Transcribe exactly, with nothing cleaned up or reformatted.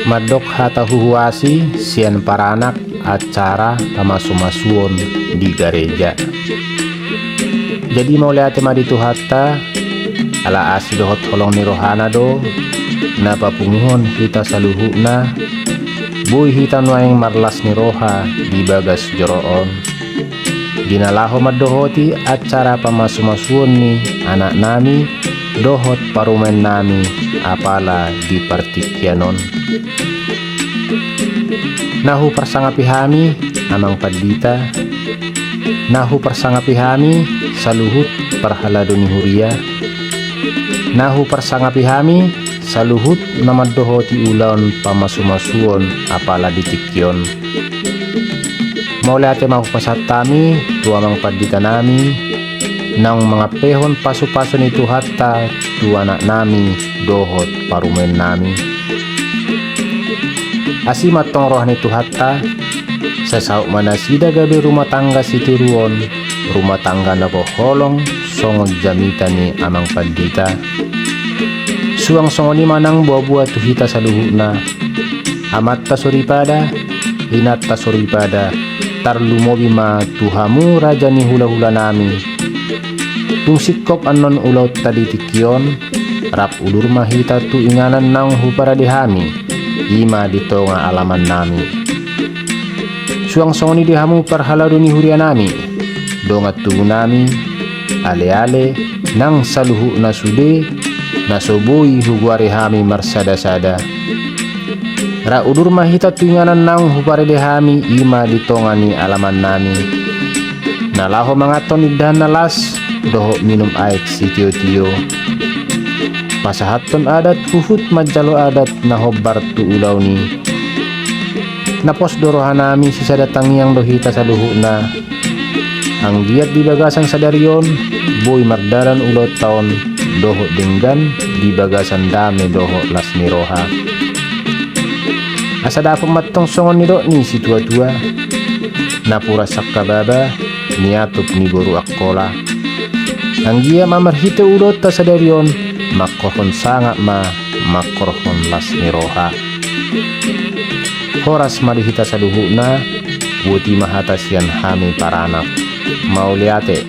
Mandok hata huhuasi sian paranak acara pamasumasuon di gareja. Jadi mauliate ma di Tuhanta, ala asi dohot holong ni rohana do na papunguhon hita saluhutna, boi hita nuaeng marlas ni roha di bagas joro on. Di na laho mandohoti acara pamasumasuon ni anaknami dohot parumaennami apala di partingkian on. Na huparsangapi hami, Amang Pandita, na huparsangapi hami saluhut parhalado ni huria, na huparsangapi hami saluhut na mandohoti ulaon pamasumasuon apala di tingki on. Mauliate ma hupasahat hami tu Amang Panditanami, naung mangampehon pasupasu ni Tuhanta tu anaknami dohot parumaennami. Asi ma antong roha ni Tuhanta, sai saut ma nasida gabe rumah tangga sitiruon, rumah tangga na goholong songon jamita ni Amang Pandita. Suang songon i ma nang boaboa tu hita saluhutna, amanta soripada, inanta soripada, tarlumobi ma tu hamu raja ni hulahulanami. Dung singkop annon ulaonta di tingki on, rap udur ma hita tu inganan naung huparade hami, i ma di tonga alamannami. Suang songon i di hamu parhalado ni hurianami, dongan tubunami, aleale nang saluhutna sude na so boi hugoari hami marsadasada. Rap udur ma hita tu inganan naung huparade hami, i ma di tonga ni alamannami. Na laho manganhon indahan na las dohot minum aek sitiotio. Pasahathon adat huhut manjalo adat na hombar tu ulaon i. Na pos do rohanami, sisada tangiang do hita saluhutna. Anggiat di bagasan sadari on, boi mardalan ulaonta on dohot denggan di bagasan dame dohot las ni roha. Asa dapot ma antong songon nidok ni situatua, napuran sangkababa, niatup ni boru Angkola. Anggiat ma marhite ulaonta sadari on, mangkorhon sangap ma, mangkorhon las ni roha. Horas ma di hita saluhutna, boti ma hata sian hami paranak. Mauliate.